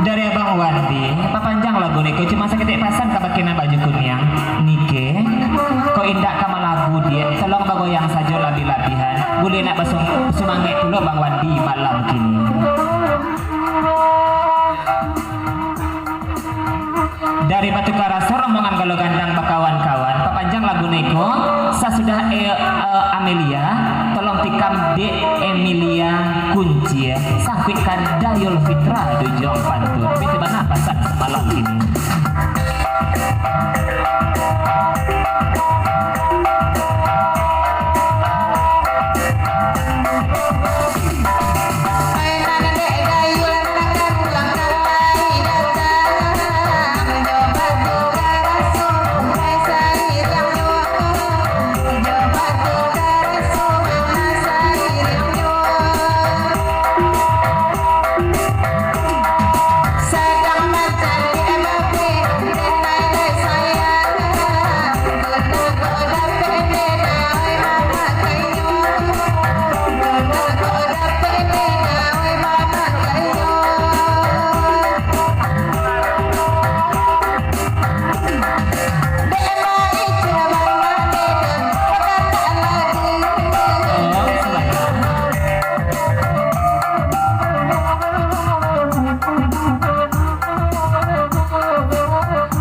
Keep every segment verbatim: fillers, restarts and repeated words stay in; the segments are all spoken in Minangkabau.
Dari Abang Wandi, papanjang lagu niko, cuma saketek pasan ka bakeh nan baju kuniang. Nike, kok indak ka malagu, Diak, tolong bagoyang sajo labiah-labiahan. Buliah nak basum-, basumangaik pulo Bang Wandi malam kini. Dari Batu Karaso, rombongan Galo Gandang bakawan-kawan, papanjang lagu niko, sasudah, eh, eh, Amelia, tolong tikam Dek Emilia Kunci, sangkuikkan Dayul Fitra di ujuang pantun. Bete bana pasan samalam kini.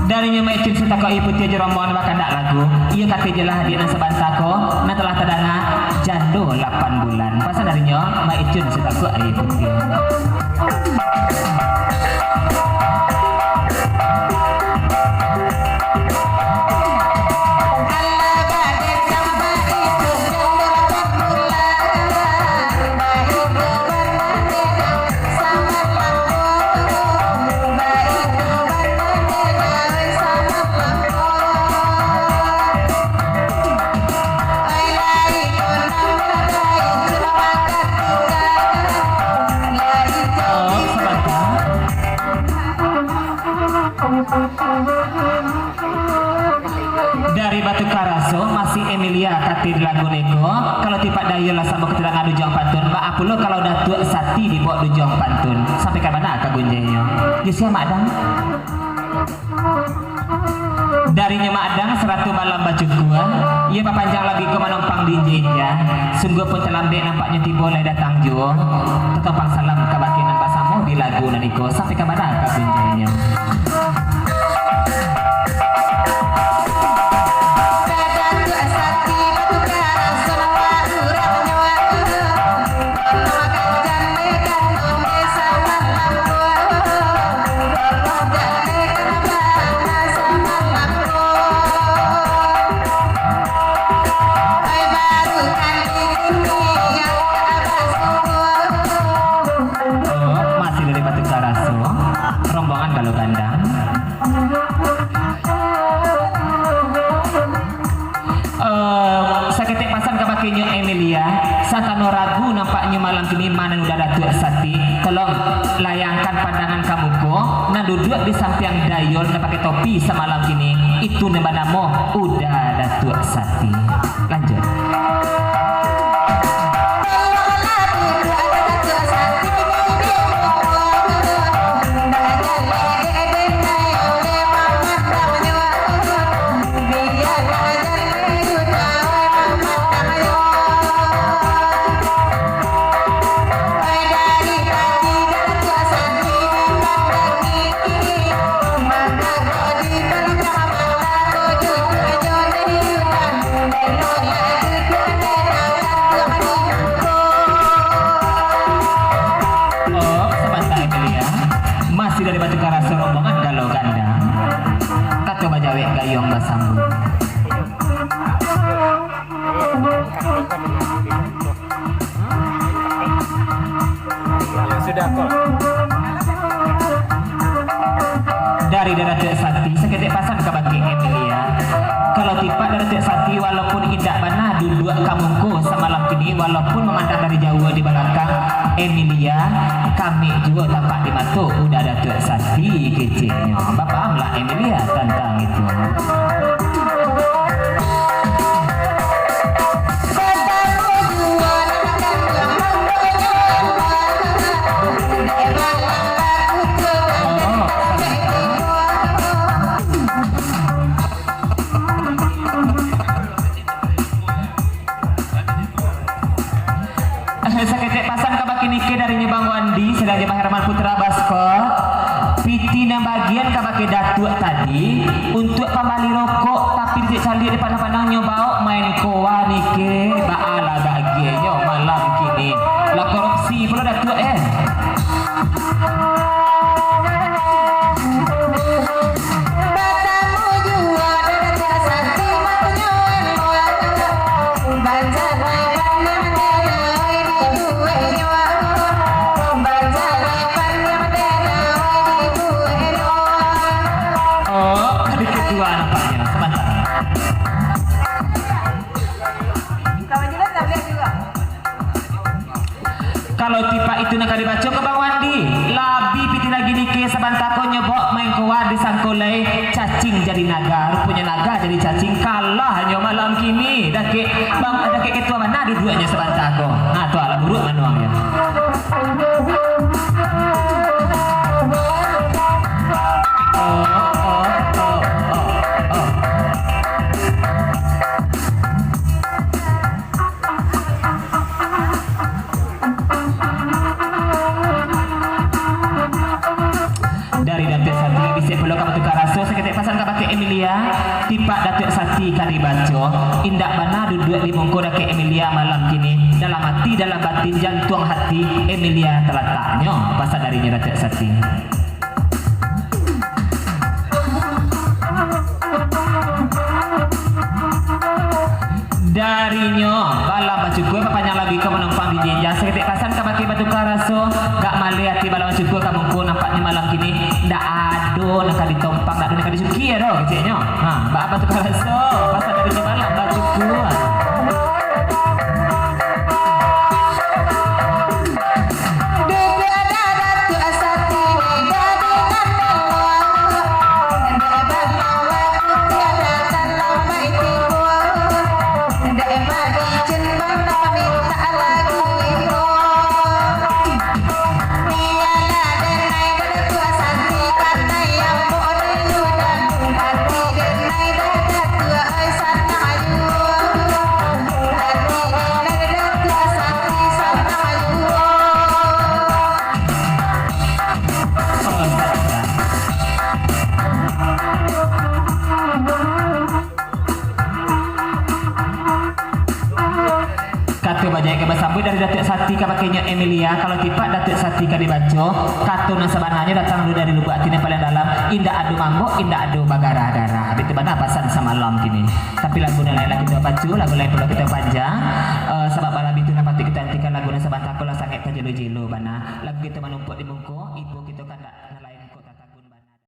Darinyo Mak Icun Sitako Ayu Putiah jo rombongan bakandak lagu, iyo kato je lah di nan sabanta ko, nan talah tadanga, Jando Lapan Bulan. Pasan darinyo Mak Icun Sitako Ayu Putiah. Dari Batu Karaso, masih Emilia kato di lagu niko. Kalau tipak Dayul lah samo ka tadanga di ujuang pantun, baa pulo kalau Datuak Sati dibao di ujuang pantun. Sampai ka bana ka gunjiangnyo? Jo sia, Mak Dang? Darinyo Mak Dang, saratu malam bacukua, iyo papanjang lagu ko manompang di inja-inja. Sungguahpun talambek nampaknyo tibo lai datang juo. Tatompang salam kabake nan basamo di lagu nan iko, sampai ka bana ka gunjiangnyo. Oh, masih dari Batu Karaso, rombongan Galo Gandang. Eh, saketek pasan kabakenyo Emilia, satano ragu nampaknyo malam kini ma nan udah Datuak Sati. Tolong layangkan pandangan ka muko, nan duduak di sampiang Dayul nan pakai topi samalam kini, itu nan banamo udah Datuak Sati. Lanjut. Oh, sabanta, Emilia. Masih dari Batu Karaso, rombongan Galo Gandang. Kato bajawek gayuang basambung. Ya, sudah, kok. Dari Datuak Sati, saketek pasan kabake Emilia. Kalau tipak Datuak Sati, walaupun indak bana duduak ka muko samalam kini, walaupun mamandang dari jauah di balakang Emilia, kamik juo tampak di mato udah Datuak Sati keceknyo. Bapaham lah Emilia tantang itu. Gian kabake Datuak tadi, untuak pambali rokok, tapi dicaliak dipandang-pandang nyo baok main koa nike, baalah bagianyo malam kini. Lah korupsi pulo Datuak, eh. Oh, sedikit dua nampaknya. Sebentar. Kalau tipak itu nan ka dibaco ka Bang Wandi, labi pitih lagi nike sabanta ko nyo baok main koa disangko lai cacing jadi naga, ruponyo naga jadi cacing, kalah nyo malam kini, dakek bang, dakek ketua bana duduaknyo sabanta ko. Ha, tu alah buruak manuang yo. Oh, oh, oh, oh, oh. Dari Datuak Sati, bisi pulo ka batukar raso, saketek pasan kabake Emilia, tipak Datuak Sati ka dibaco, indak bana duduak di muko dakek Emilia malam kini, dalam ati, dalam batin, jantuang hati, Emilia talataknyo, pasan darinyo Datuak Sati. Darinyo, balam bacukua, bapanjang lagu iko manumpang di jenjang, saketek pasan kabake batukar raso, gak maleh ati balam bacukua ka muko, nampaknyo malam kini, ndak ado nan ka ditompang, ndak ado nan ka dicukia doh, keceknyo. Ha, ba-, batukar raso, pasan darinyo balam bacukua. Kato bajahek ka basambuik dari Datuak Sati kabakenyo Emilia, kalau tipak Datuak Sati ka dibaco, kato nan sabananyo datang dulu dari lubuk ati nan paliang dalam, indak ado mambok, indak ado bagarah-garah. Baitu bana pasan samalam kini. Tapi lagu nan lain lah kito baco, lagu lain pulo kito panjang. Eh, sabab balabiah tu nan patuik kito antikan, lagu nan sabanta ko lah sangaik tajelo-jelo bana. Lagu kito manumpuk di muko, ibo